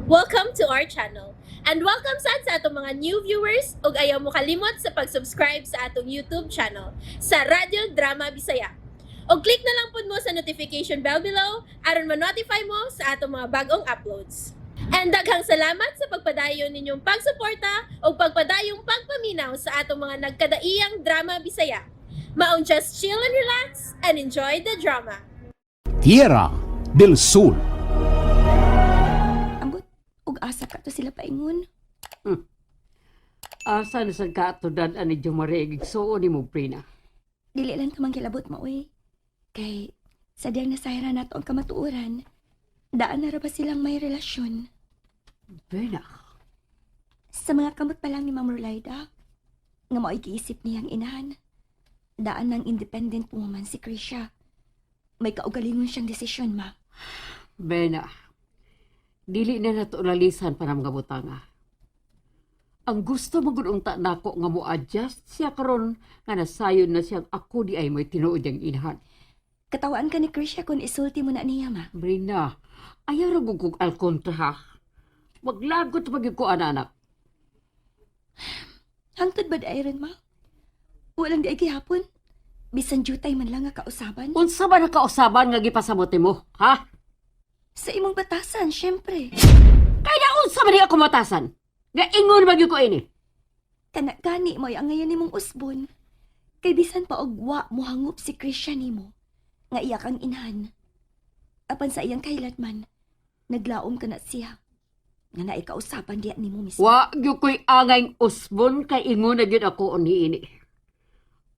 Welcome to our channel. And welcome sad sa atong mga new viewers ug ayaw mo kalimot sa pag-subscribe sa atong YouTube channel sa Radyo Drama Bisaya. Og click na lang pud mo sa notification bell below aron ma-notify mo sa atong mga bagong uploads. And daghang salamat sa pagpadayon ninyong pagsuporta ug pagpadayong pagpaminaw sa atong mga nagkadaiyang drama Bisaya. Maong just chill and relax and enjoy the drama. Tierra del Sol. Ambot, ug asa ka to sila paingon. Asa na sa katudan ani Jomari igsuon ni mo Brina. Dili lang tamang kilabot mo, uy. Kay, sa diyang nasayra nato ang kamatuoran, daan na ra ba silang may relasyon? Brina, Sa mga kamot pa lang ni Ma'am Rolaida, nga mao'y giisip niyang inahan. Daan ng independent woman si Krisha. May kaugalingon siyang desisyon, ma. Brina. Dili na nato lalisan pa ng mga butanga. Ang gusto mo gud unta nako nga mo adjust siya karon nga nasayon na siyang ako di ay may tinuod ang inahan. Katawaan ka ni Krisha kung isulti mo na niya, ma. Brina, ayaw ra gud kog alkontra ha. Maglagot pag ko anak. Hangtod ba dairon, ma? Walang di ay gihapon. Bisan jutay man lang nga kausaban. Unsa ba nakausaban nga gipasamot mo, ha? Sa imong batasan, syempre. Kaya unsa man ni ako matasan? Nga ingon man gyud ko ini. Kana gani mo ang ngayon nimong usbon. Kay bisan pa og wa mohangup si Krisha nimo nga iya kang inahan. Apan sa iyang kahilatman, naglaom ka na siya. Nga naikausapan diya nimo mismo. Wa gyud ko'y angay usbon kay ingon na gyud ako niini.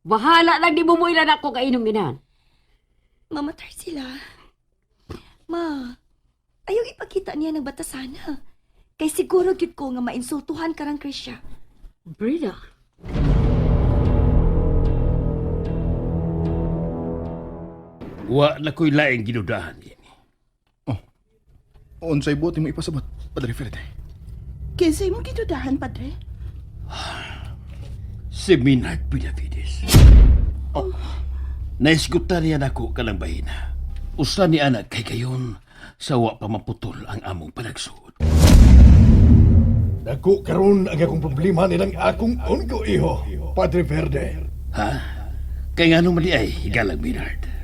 Bahala lang di mo mo ilan ako kay inyong inahan. Mamatay sila. Ma, ayaw ipakita niya ng batasana. Kay siguro gyud ko nga mainsultuhan ka rang Krisha. Brina, Wa na ko'y laing ginudahan ini. Unsay buot mo ipasabot, Padre Ferde? Kinsay mong gidudahan, Padre? Si Minard Benavides. Oh. Naisgutan niya nako kanang bahina. Usa ni anak kay kayon sa wa pa maputol ang among panagsuod. Dako karon ang akong problema nilang akong unko iho, Padre Verde. Ha? Kay ngano mali ay higalang Minard.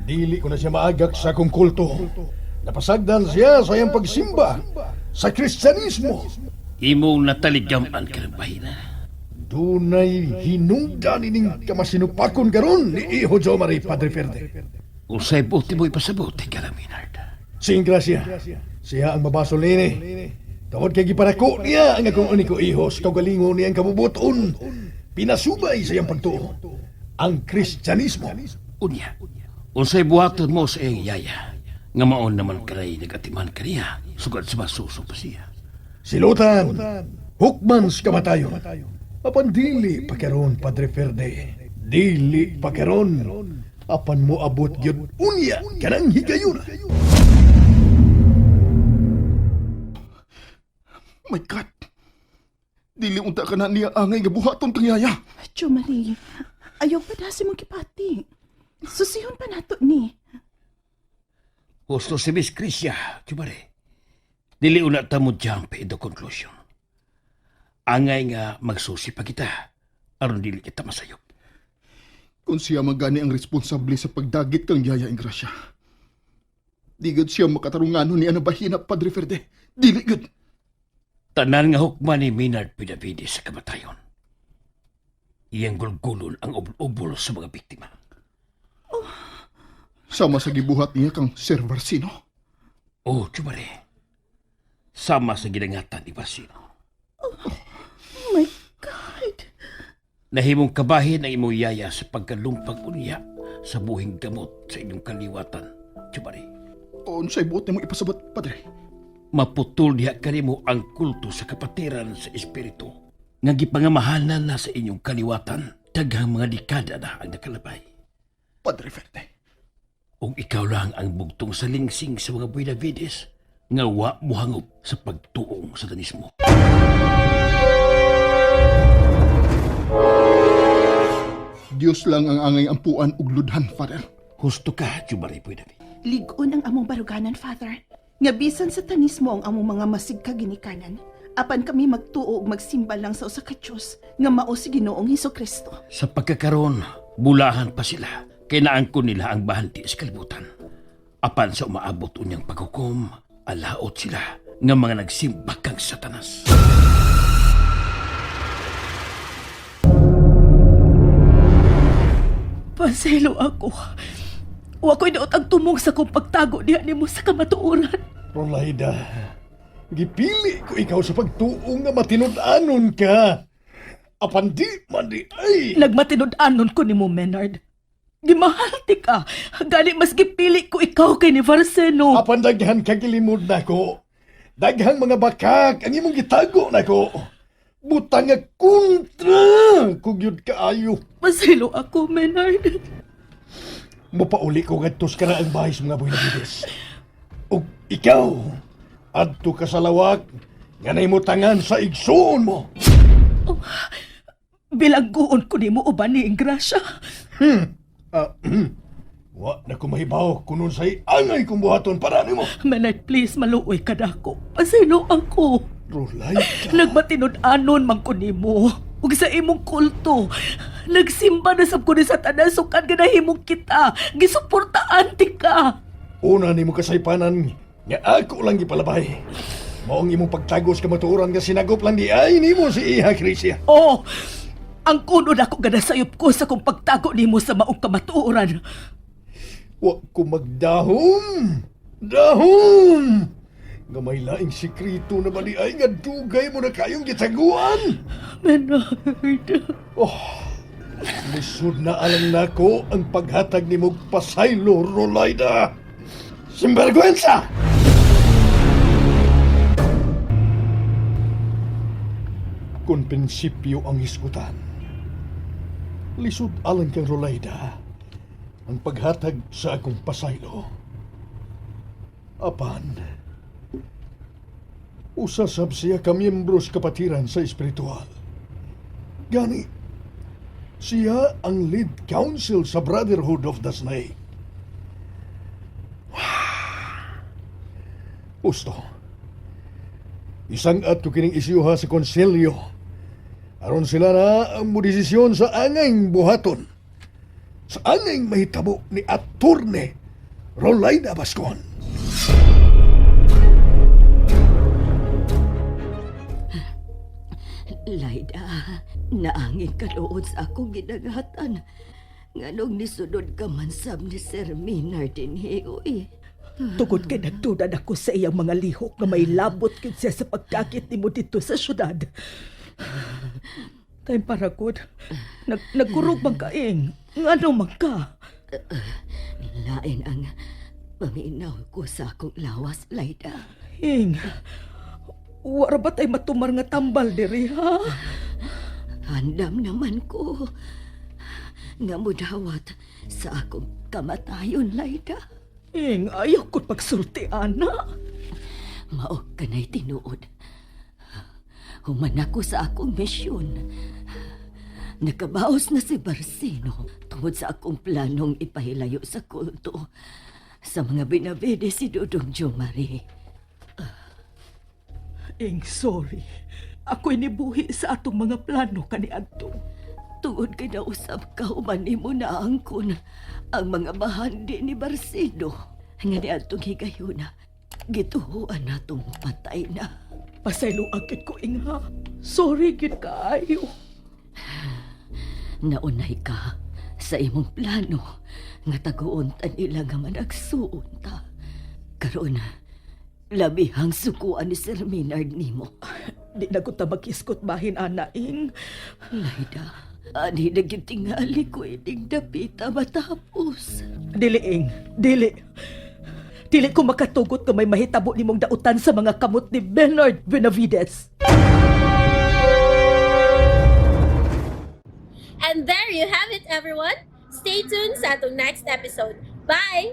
Dili ko na siya maagak sa akong kulto. Napasagdan siya sa iyang pagsimba sa Kristyanismo. Imong nataligaman kanang bahina. Dunay hinungdan ining kamasinupakon karon ni Iho Jomari, Padre Verde. Usay buti mo ipasabot higalang Minard. Sing grasya, siya ang mabasol nini. Tungod kay giparako niya ang akong uniko iho sa kaugalingon niyang kabubuton. Pinasubay sa iyang pagtuo ang Kristyanismo. Unya, unsay buhaton mo sa iyang yaya nga maon naman kanay nagatiman kaniya sugad sa masuso pa siya. Silutan, hukman sa kamatayon. Apan dili pa karon, Padre Ferde. Dili pa karon. Apan mo abot gyud unya kanang higayuna. My God! Dili unta ka na niya angay nga buhaton kang yaya. Jomari, ayaw pa na si mong kipati. Susihon pa nato ni. Gusto si Miss Crisia, Jumare. Dili una ta mo jump in the conclusion. Angay nga magsusi pa kita, aron dili kita masayop. Kung siya magani ang responsable sa pagdagit kang yaya Ingrasya. Di gud siya makatarunganon ni ana bahina, Padre Ferde. Dili gud. Tanan nga hukman ni Maynard Benavides sa kamatayon. Iyang gulgulon ang ubol-ubol sa mga biktima. Sama sa gibuhat niya kang Sir Varsino. Oh, Jumare. Sama sa ginangatan ni Barsino. Oh my God! Nahimong kabahin ang imong yaya sa pagkalumpag unya sa buhing gamot sa inyong kaliwatan, Jumare. Unsay buot nimo ipasabot, Padre? Maputol diha kanimo ang kulto sa kapatiran sa espiritu nga gipangamahanan na sa inyong kaliwatan daghang mga dekada na ang nakalabay. Padre Ferde. Ug ikaw lang ang bugtong sa lingsing sa mga Buenavides nga wa mohangop sa pagtuong sa satanismo. Dios lang ang angay ampuan ug ludhan, Father. Husto ka, Jumari Buenavides. Ligon ang among baruganan, Father. Nga bisan satanismo ang among mga masigka ginikanan, apan kami magtuo ug magsimba lang sa usa ka Dios nga mao si Ginoong Hesukristo. Sa pagkakaroon, bulahan pa sila. Kay naangkon nila ang bahanti sa kalibutan. Apan sa umaabot unyang paghukom, alaot sila nga mga nagsimba kang Satanas. Paselo ako. Wa ko'y daot ang tumong sa kong pagtago diha nimo sa kamatuoran. Rolaida, gipili ko ikaw sa pagtuo nga matinud-anon ka. Apan di man di ay. Nagmatinud-anon ko nimo, Menard. Gimahal ti ka. Gani mas gipili ko ikaw kay ni Varseno. Apan daghan ka gilimod nako. Daghang mga bakak ang imong gitago nako. Butang nga kontra kung yun kaayo. Paselo ako, Menard. Mupauli ko ngadto sa karaang bahay sa mga Buenavides. Ug ikaw, adto ka sa lawak, nga naimutangan sa igsuon mo. Bilangguon ko nimo uban ni Ingrasya. Ah, wa na ko mahibaw kung unsay angay kong buhaton para nimo. Menard, please, maluoy ka nako. Paselo ako. Rolaida. Nagmatinud-anon man ko nimo. Ug sa imong kulto, nagsimba na sab ko ni Satanas ug kan ganahimong kita. Gisuportaan ti ka. Una nimo kasaypanan nga ako lang gipalabay. Mao ang imong pagtagos kamatuoran nga sinagop lang di ay nimo si Iha Crisia. Oh, ang kuno na ko ganasayop ko sa kong pagtago nimo sa maong kamatuoran. Wa ko magdahom. Dahom! Nga may laing sikreto na ba di ay nga dugay mo na kayong gitaguan. Menard. Oh, lisod na alang nako ang paghatag nimo pasaylo, Rolaida. Simbergüenza! Kung prinsipyo ang hisgutan, lisod alang kang Rolaida ang paghatag sa akong pasaylo. Apan, usasab siya ka miyembro sa kapatiran sa espiritual. Gani, siya ang lead counsel sa Brotherhood of the Snake. Usto. Isang at ko kining isyuha sa konselyo. Aron sila na ang modesisyon sa angay buhaton. Sa angay mahitabo ni Attorne Rolaida Bascon. Laida, naangin kaluod sa akong gidagatan. Nganong nisunod ka man sab ni Sir Maynard dinhi, uy. Tugod kay nagduda ako sa iyang mga lihok nga may labot gyud siya sa pagkakit nimo dito sa syudad. Time para gud. Nagkurog man ka ing. Ngano man ka? Lain ang paminaw ko sa akong lawas, Laida. Ing. Wara ba tay matumar nga tambal diri ha? Handam naman ko nga mudawat sa akong kamatayon, Laida. Ing, ayaw ko pagsulti, ana. Mao kanay tinuod. Human ako sa akong misyon. Nakabaos na si Barcino tungod sa akong planong ipahilayo sa kulto sa mga binabede si Dudong Jomari. Ing, sorry. Ako'y nibuhi sa atong mga plano kaniadto. Tungod kay nausab ka, human nimo na angkon ang mga bahandi ni Barcino. Nga niadtong higayuna, gituhuan natong patay na. Pasaylo agad ko, Ing, ha? Sorry, gid kaayo. Naunay ka sa imong plano nga taguon ta nila nga managsuon ta. Karon, labihang sukuan ni Sir Maynard nimo. Di na ko ta magiskot bahin, ana, Ing. Laida, ani na gyud tingali ko ining dapita matapos. Dili, Ing. Dili. Dili ko makatugot nga may mahitabo nimong dautan sa mga kamot ni Bernard Benavides. And there you have it, everyone. Stay tuned sa atong next episode. Bye!